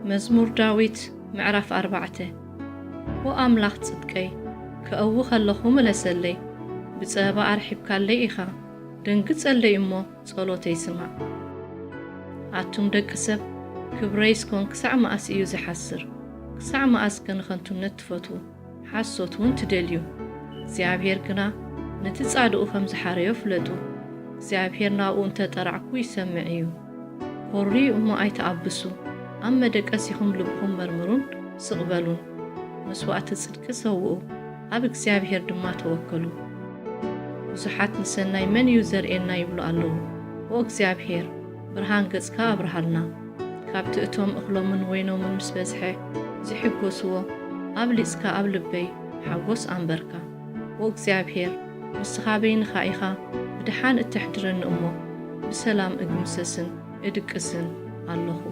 መዝሙር ዳዊት ምዕራፍ ኣርባዕተ። ኦ ኣምላኽ ጽድቀይ፣ ከእዊ ኸለኹ ምለሰለይ፣ ብጸበባ ኣርሒብካለይ ኢኻ፣ ደንግጸለይ እሞ ጸሎተይ ስማዕ። ኣቱም ደቂ ሰብ፣ ክብረይስ ኮን ክሳዕ መኣስ እዩ ዝሓስር? ክሳዕ መኣስከ ንኸንቱነት ትፈትዉ? ሓሶት እውን ትደልዩ። እግዚኣብሔር ግና ነቲ ጻድቑ ከም ዝሓረዮ ፍለጡ። እግዚኣብሔር ናብኡ እንተ ጠራዕኩ ይሰምዕ እዩ። ኮርዩ እሞ ኣይትኣብሱ። ኣብ መደቀሲኹም ልብኹም መርምሩን ስቕ በሉን። መስዋእቲ ጽድቂ ሰውኡ፣ ኣብ እግዚኣብሔር ድማ ተወከሉ። ብዙሓት ንሰናይ መን እዩ ዘርእየና ይብሉ ኣለዉ። ኦ እግዚኣብሔር፣ ብርሃን ገጽካ ኣብርሃልና። ካብቲ እቶም እኽሎምን ወይኖምን ምስ በዝሐ ዝሕጎስዎ ኣብሊጽካ ኣብ ልበይ ሓጎስ ኣንበርካ። ኦ እግዚኣብሔር፣ ንስኻ በይንኻ ኢኻ ብደሓን እተሕድረኒ እሞ፣ ብሰላም እግምሰስን እድቅስን ኣለኹ።